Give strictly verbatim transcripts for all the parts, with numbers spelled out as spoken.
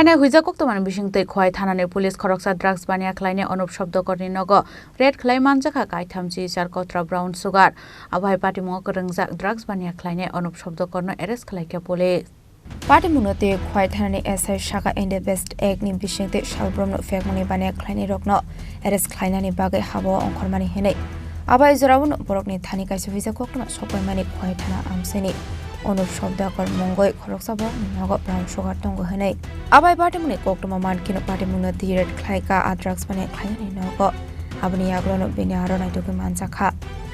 Ene huijak koktwmani bisingtwi Khowai thanani police khoroksa drugs baniya khlainai Anup Shabdakarni nogo raid khlai manjakha kaitham chichar kotra brown sugar. Abo hai patimungo kwrwngjak drugs baniya khlainai Anup Shabdakarno arrest khlaikha police. Patimungno twi Khowai thanani S I saka N D P S Act ni bisingtwi salbrumno phekmani baniya khlainairokno arrest khlainani bagwi habo ongkhormani hwnwi. Abo hai jorao borokni thani kaisa huijak koktwma sokbaimani Khowai thana amchaini Anup Shabdakar mungwi khoroksa borokni nogo brown sugar tongo hwnwi. Abo hai patimungni koktwma mankheno patimungno twi raid khlaikha a drugs baniya khlainani nogo. Aboni yagulono bini aro naitugwi manjakha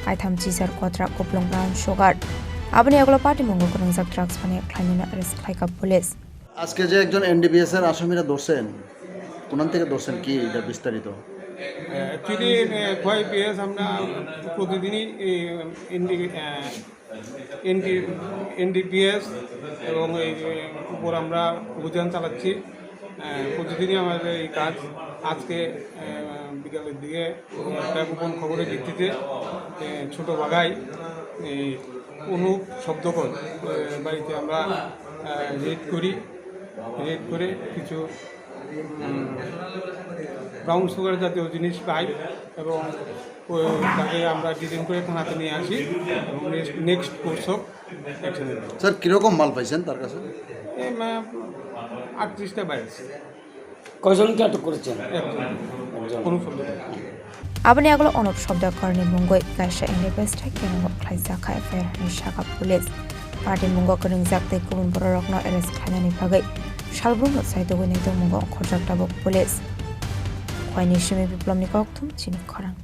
kaitham chichar kotra kuplung brown sugar. Aboni yagulo patimungo kwrwngjak drugs baniya khlainani arrest khlaikha police. আজকে যে একজন এনডিপিএস এর আসামিরা ধরছেন, কোনান থেকে ধরছেন, কি এটা বিস্তারিত? অ্যাকচুয়ালি, খোয়াই পিএস আমরা প্রতিদিনই এনডি এনডি এনডিপিএস এবং এই উপর আমরা অভিযান চালাচ্ছি। আহ, প্রতিদিনই আমাদের এই কাজ। আজকে, আহ, বিকালের দিকে একটা গোপন খবরের ভিত্তিতে, আহ, ছোট বাগাই এই অনুপ শব্দকর, আহ, বাড়িতে আমরা, আহ, রেড করি। রেড করে কিছু, উম, ব্রাউন সুগার জাতীয় জিনিস পাই এবং ওই তাকে আমরা ডিটেইন করে থানাতে নিয়ে আসি এবং next, next course of action. Sir, কিরকম মাল পাইছেন তার কাছে? এ, মা-, আটত্রিশটা বাইশ। কয়জনকে আটক করেছেন? একজন। একজন। কোনো সন্দেহ নেই। Aboni yagulo Anup Shabdakarni mungwi kaisa N D P S thai keno khlaijak kha F I R hinwi sakha police. Patimungo kwrwngjak tei kubun bororokno arrest khlainani bagwi salbrumno chaitugwi naitugmungo ongkhorjak tabuk police. Khwaini simi Biplomni kokthum chini khorang.